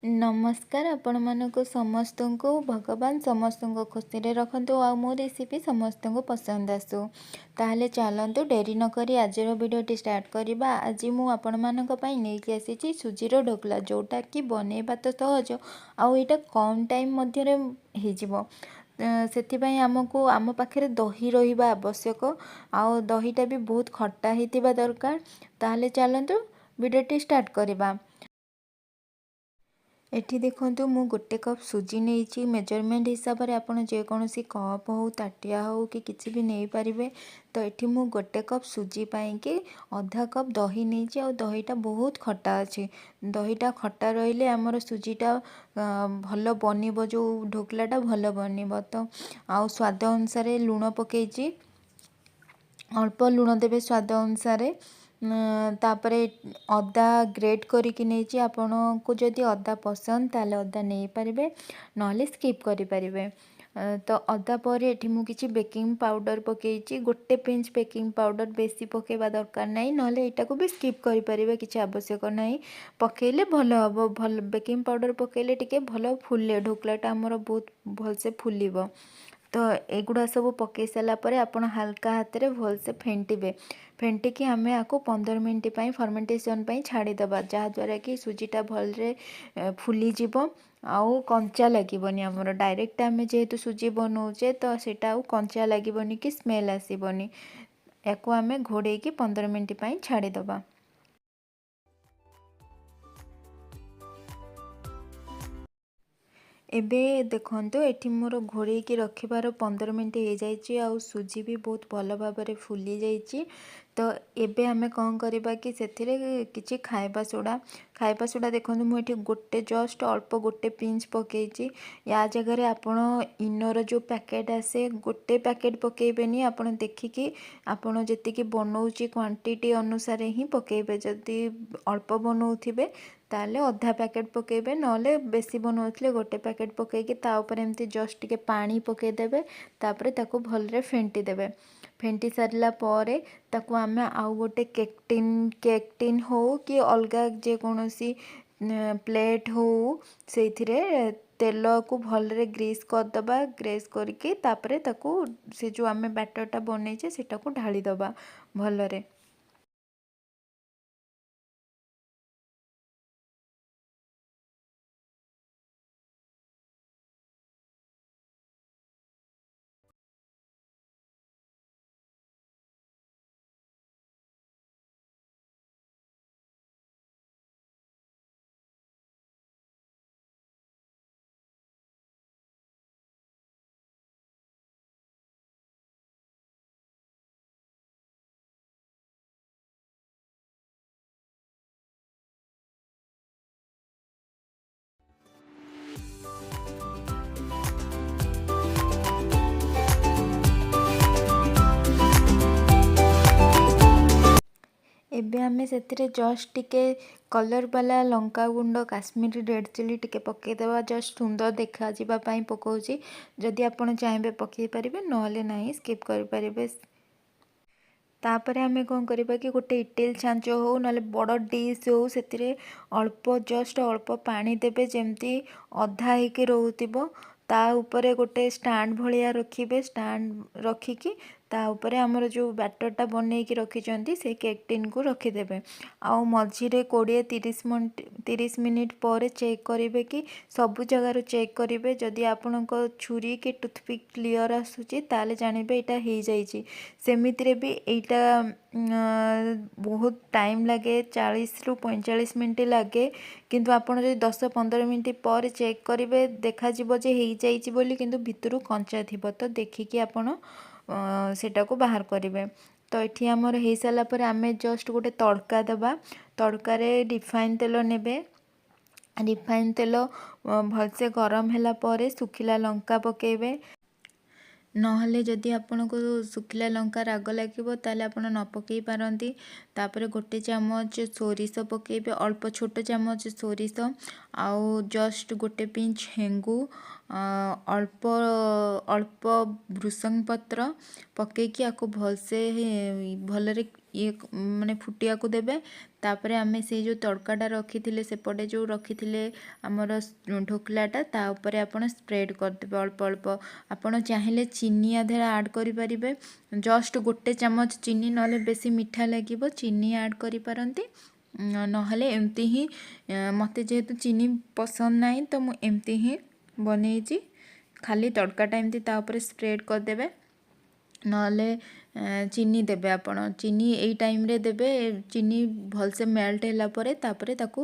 ନମସ୍କାର ଆପଣମାନଙ୍କୁ ସମସ୍ତଙ୍କୁ। ଭଗବାନ ସମସ୍ତଙ୍କୁ ଖୁସିରେ ରଖନ୍ତୁ ଆଉ ମୋ ରେସିପି ସମସ୍ତଙ୍କୁ ପସନ୍ଦ ଆସୁ। ତାହେଲେ ଚାଲନ୍ତୁ, ଡେରି ନକରି ଆଜିର ଭିଡ଼ିଓଟି ଷ୍ଟାର୍ଟ କରିବା। ଆଜି ମୁଁ ଆପଣମାନଙ୍କ ପାଇଁ ନେଇକି ଆସିଛି ସୁଜିର ଢୋକଲା, ଯେଉଁଟାକି ବନେଇବା ତ ସହଜ ଆଉ ଏଇଟା କମ୍ ଟାଇମ୍ ମଧ୍ୟରେ ହେଇଯିବ। ସେଥିପାଇଁ ଆମକୁ ଆମ ପାଖରେ ଦହି ରହିବା ଆବଶ୍ୟକ ଆଉ ଦହିଟା ବି ବହୁତ ଖଟା ହେଇଥିବା ଦରକାର। ତାହେଲେ ଚାଲନ୍ତୁ, ଭିଡ଼ିଓଟି ଷ୍ଟାର୍ଟ କରିବା। ଏଠି ଦେଖନ୍ତୁ, ମୁଁ ଗୋଟେ କପ୍ ସୁଜି ନେଇଛି। ମେଜରମେଣ୍ଟ ହିସାବରେ ଆପଣ ଯେକୌଣସି କପ୍ ହେଉ, ତାଟିଆ ହେଉ କି କିଛି ବି ନେଇପାରିବେ। ତ ଏଠି ମୁଁ ଗୋଟେ କପ୍ ସୁଜି ପାଇଁକି ଅଧା କପ୍ ଦହି ନେଇଛି ଆଉ ଦହିଟା ବହୁତ ଖଟା ଅଛି। ଦହିଟା ଖଟା ରହିଲେ ଆମର ସୁଜିଟା ଭଲ ବନିବ, ଯେଉଁ ଢୋକଲାଟା ଭଲ ବନିବ। ତ ଆଉ ସ୍ୱାଦ ଅନୁସାରେ ଲୁଣ ପକେଇଛି। ଅଳ୍ପ ଲୁଣ ଦେବେ ସ୍ୱାଦ ଅନୁସାରେ। ତାପରେ ଅଦା ଗ୍ରେଟ୍ କରିକି ନେଇଛି। ଆପଣଙ୍କୁ ଯଦି ଅଦା ପସନ୍ଦ, ତାହେଲେ ଅଦା ନେଇପାରିବେ, ନହେଲେ ସ୍କିପ୍ କରିପାରିବେ। ତ ଅଦା ପରେ ଏଠି ମୁଁ କିଛି ବେକିଂ ପାଉଡ଼ର ପକେଇଛି, ଗୋଟେ ପିଞ୍ଚ ବେକିଂ ପାଉଡ଼ର। ବେଶୀ ପକାଇବା ଦରକାର ନାହିଁ, ନହେଲେ ଏଇଟାକୁ ବି ସ୍କିପ୍ କରିପାରିବେ, କିଛି ଆବଶ୍ୟକ ନାହିଁ। ପକାଇଲେ ଭଲ ହେବ। ଭଲ ବେକିଂ ପାଉଡ଼ର ପକାଇଲେ ଟିକେ ଭଲ ଫୁଲେ, ଢୋକଲାଟା ଆମର ବହୁତ ଭଲସେ ଫୁଲିବ। ତ ଏଗୁଡ଼ା ସବୁ ପକାଇ ସାରିଲା ପରେ ଆପଣ ହାଲକା ହାତରେ ଭଲସେ ଫେଣ୍ଟିବେ। ଫେଣ୍ଟିକି ଆମେ ଆକୁ 15 ମିନିଟ୍ ପାଇଁ ଫର୍ମେଣ୍ଟେସନ୍ ପାଇଁ ଛାଡ଼ିଦେବା, ଯାହାଦ୍ୱାରା କି ସୁଜିଟା ଭଲରେ ଫୁଲିଯିବ ଆଉ କଞ୍ଚା ଲାଗିବନି ଆମର। ଡାଇରେକ୍ଟ ଆମେ ଯେହେତୁ ସୁଜି ବନଉଛେ, ତ ସେଇଟା ଆଉ କଞ୍ଚା ଲାଗିବନି କି ସ୍ମେଲ୍ ଆସିବନି। ୟାକୁ ଆମେ ଘୋଡ଼େଇକି 15 ମିନିଟ୍ ପାଇଁ ଛାଡ଼ିଦେବା। ଏବେ ଦେଖନ୍ତୁ, ଏଠି ମୋର ଘୋଡ଼େଇକି ରଖିବାର 15 ମିନିଟ୍ ହେଇଯାଇଛି ଆଉ ସୁଜି ବି ବହୁତ ଭଲ ଭାବରେ ଫୁଲି ଯାଇଛି। ତ ଏବେ ଆମେ କ'ଣ କରିବା କି ସେଥିରେ କିଛି ଖାଇବା ସୋଡ଼ା। ଖାଇବା ସୋଡ଼ା ଦେଖନ୍ତୁ, ମୁଁ ଏଠି ଗୋଟେ ଜଷ୍ଟ ଅଳ୍ପ ଗୋଟେ ପିଞ୍ଚ ପକେଇଛି। ୟା ଜାଗାରେ ଆପଣ ଇନୋର ଯେଉଁ ପ୍ୟାକେଟ୍ ଆସେ, ଗୋଟେ ପ୍ୟାକେଟ୍ ପକେଇବେନି। ଆପଣ ଦେଖିକି, ଆପଣ ଯେତିକି ବନଉଛି କ୍ୱାଣ୍ଟିଟି ଅନୁସାରେ ହିଁ ପକେଇବେ। ଯଦି ଅଳ୍ପ ବନଉଥିବେ, ତାହେଲେ ଅଧା ପ୍ୟାକେଟ୍ ପକେଇବେ, ନହେଲେ ବେଶୀ ବନଉଥିଲେ ଗୋଟେ ପ୍ୟାକେଟ୍ ପକେଇକି ତା ଉପରେ ଏମିତି ଜଷ୍ଟ ଟିକେ ପାଣି ପକେଇଦେବେ। ତାପରେ ତାକୁ ଭଲରେ ଫେଣ୍ଟି ଦେବେ। ଫେଣ୍ଟି ସାରିଲା ପରେ ତାକୁ ଆମେ ଆଉ ଗୋଟେ କେକ୍ ଟିନ୍ ହଉ କି ଅଲଗା ଯେକୌଣସି ପ୍ଲେଟ୍ ହଉ, ସେଇଥିରେ ତେଲକୁ ଭଲରେ ଗ୍ରୀସ୍ କରିଦେବା। ଗ୍ରୀସ୍ କରିକି ତାପରେ ତାକୁ ସେ ଯେଉଁ ଆମେ ବ୍ୟାଟରଟା ବନେଇଛେ, ସେଇଟାକୁ ଢାଳିଦେବା ଭଲରେ। ଏବେ ଆମେ ସେଥିରେ ଜଷ୍ଟ ଟିକେ କଲର୍ ବାଲା ଲଙ୍କା ଗୁଣ୍ଡ, କାଶ୍ମୀରୀ ରେଡ଼୍ ଚିଲି ଟିକେ ପକାଇଦେବା। ଜଷ୍ଟ ସୁନ୍ଦର ଦେଖାଯିବା ପାଇଁ ପକାଉଛି। ଯଦି ଆପଣ ଚାହିଁବେ ପକାଇ ପାରିବେ, ନହେଲେ ନାହିଁ, ସ୍କିପ୍ କରିପାରିବେ। ତାପରେ ଆମେ କ'ଣ କରିବା କି ଗୋଟେ ଇଟିଲି ଛାଞ୍ଚ ହଉ, ନହେଲେ ବଡ଼ ଡିସ୍ ହଉ, ସେଥିରେ ଅଳ୍ପ, ଜଷ୍ଟ ଅଳ୍ପ ପାଣି ଦେବେ, ଯେମିତି ଅଧା ହେଇକି ରହୁଥିବ। ତା ଉପରେ ଗୋଟେ ଷ୍ଟାଣ୍ଡ ଭଳିଆ ରଖିବେ। ଷ୍ଟାଣ୍ଡ ରଖିକି ତା ଉପରେ ଆମର ଯେଉଁ ବ୍ୟାଟରଟା ବନେଇକି ରଖିଛନ୍ତି, ସେଇ କେକ୍ ଟିନ୍କୁ ରଖିଦେବେ। ଆଉ ମଝିରେ 20 30 ମିନିଟ୍, 30 ମିନିଟ୍ ପରେ ଚେକ୍ କରିବେ କି ସବୁ ଜାଗାରୁ ଚେକ୍ କରିବେ। ଯଦି ଆପଣଙ୍କ ଛୁରୀ କି ଟୁଥପିକ୍ କ୍ଲିଅର୍ ଆସୁଛି, ତାହେଲେ ଜାଣିବେ ଏଇଟା ହେଇଯାଇଛି। ସେମିତିରେ ବି ଏଇଟା ବହୁତ ଟାଇମ୍ ଲାଗେ, 40ରୁ 45 ମିନିଟ୍ ଲାଗେ। କିନ୍ତୁ ଆପଣ ଯଦି 10-15 ମିନିଟ୍ ପରେ ଚେକ୍ କରିବେ, ଦେଖାଯିବ ଯେ ହେଇଯାଇଛି ବୋଲି, କିନ୍ତୁ ଭିତରୁ କଞ୍ଚା ଥିବ। ତ ଦେଖିକି ଆପଣ ସେଇଟାକୁ ବାହାର କରିବେ। ତ ଏଠି ଆମର ହେଇସାରିଲା ପରେ ଆମେ ଜଷ୍ଟ ଗୋଟେ ତଡ଼କା ଦେବା। ତଡ଼କାରେ ରିଫାଇନ୍ ତେଲ ନେବେ। ରିଫାଇନ୍ ତେଲ ଭଲସେ ଗରମ ହେଲା ପରେ ଶୁଖିଲା ଲଙ୍କା ପକାଇବେ। ନହେଲେ ଯଦି ଆପଣଙ୍କୁ ଶୁଖିଲା ଲଙ୍କା ରାଗ ଲାଗିବ, ତାହେଲେ ଆପଣ ନ ପକାଇ ପାରନ୍ତି। ତାପରେ ଗୋଟେ ଚାମଚ ସୋରିଷ ପକାଇବେ, ଅଳ୍ପ ଛୋଟ ଚାମଚ ସୋରିଷ, ଆଉ ଜଷ୍ଟ ଗୋଟେ ପିଞ୍ଚ ହେଙ୍ଗୁ, ଅଳ୍ପ ଅଳ୍ପ ଭୃସଙ୍ଗ ପତ୍ର ପକାଇକି ଆକୁ ଭଲସେ ଭଲରେ ଇଏ ମାନେ ଫୁଟିବାକୁ ଦେବେ। ତାପରେ ଆମେ ସେଇ ଯେଉଁ ତଡ଼କାଟା ରଖିଥିଲେ, ସେପଟେ ଯେଉଁ ରଖିଥିଲେ ଆମର ଢୋକଲାଟା, ତା ଉପରେ ଆପଣ ସ୍ପ୍ରେଡ଼୍ କରିଦେବେ ଅଳ୍ପ ଅଳ୍ପ। ଆପଣ ଚାହିଁଲେ ଚିନି ୟା ଦେହରେ ଆଡ଼୍ କରିପାରିବେ, ଜଷ୍ଟ ଗୋଟେ ଚାମଚ ଚିନି, ନହେଲେ ବେଶୀ ମିଠା ଲାଗିବ। ଚିନି ଆଡ଼୍ କରିପାରନ୍ତି, ନହେଲେ ଏମିତି ହିଁ। ମୋତେ ଯେହେତୁ ଚିନି ପସନ୍ଦ ନାହିଁ, ତ ମୁଁ ଏମିତି ହିଁ ବନେଇଛି। ଖାଲି ତଡ଼କାଟା ଏମିତି ତା ଉପରେ ସ୍ପ୍ରେଡ଼୍ କରିଦେବେ, ନହେଲେ ଚିନି ଦେବେ ଆପଣ। ଚିନି ଏଇ ଟାଇମ୍ରେ ଦେବେ, ଚିନି ଭଲସେ ମେଲ୍ଟ ହେଲା ପରେ ତାପରେ ତାକୁ